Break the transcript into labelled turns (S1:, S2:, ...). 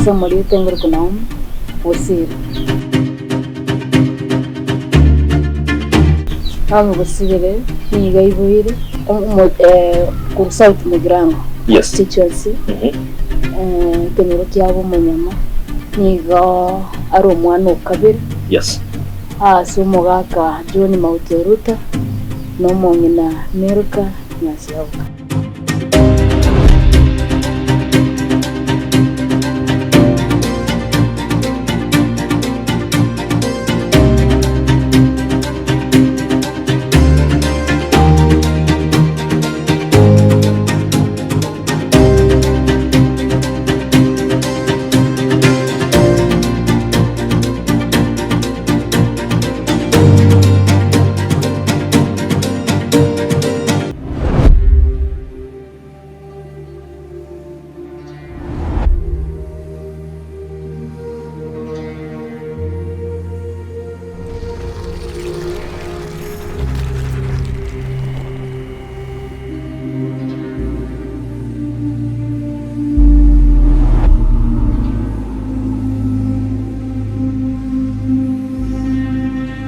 S1: Ase omoriete ngorokwa Naomi Bosire. Naomi Bosire nigo aiboire korwa South Mugirango Constituency, ekenyoro kiabo Omonyama, nigo are omwana o kabere ase omogaka John Mauti Oruta na omong'ina Milka Nyansiaboka.